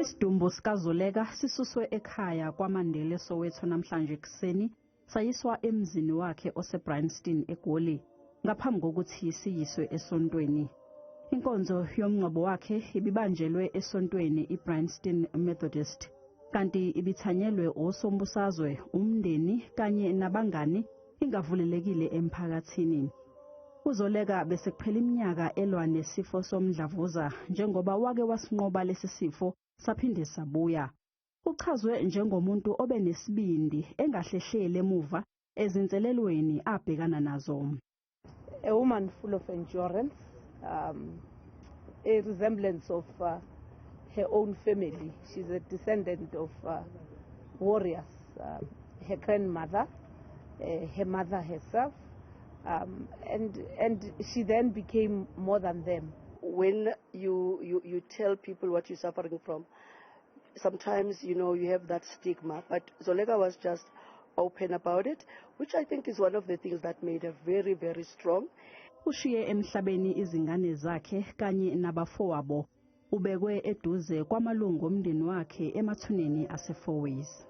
Isidumbu sikaZoleka sisuswe ekhaya kwaMandela eSoweto namhlanje ekuseni sayiswa emzini wakhe oseBryanston eGoli ngaphambi kokuthi siyiswe esontweni. Inkonzo yomngcwabo wakhe ibibanjelwe esontweni iBryanston Methodist kanti ibithanyelwe osombusazwe, umndeni kanye nabangani ingavulelekile emphakathini. UZoleka bese kuphela iminyaka elwa nesifo somdlavuza njengoba wake wasinqoba lesi sifo saphinde sabuya. Uchazwe njengomuntu obenesibindi engahlehleli emuva ezinselelweni abhekana nazo. A woman full of endurance, a resemblance of her own family. She's a descendant of warriors, her grandmother, her mother herself, and she then became more than them. When you tell people what you're suffering from, sometimes, you have that stigma. But Zoleka was just open about it, which I think is one of the things that made her very, very strong. Ushiye emhlabeni izingane zakhe kanye nabafowabo. Ubekwe eduze kwamalungu omndeni wakhe emathuneni aseFourways.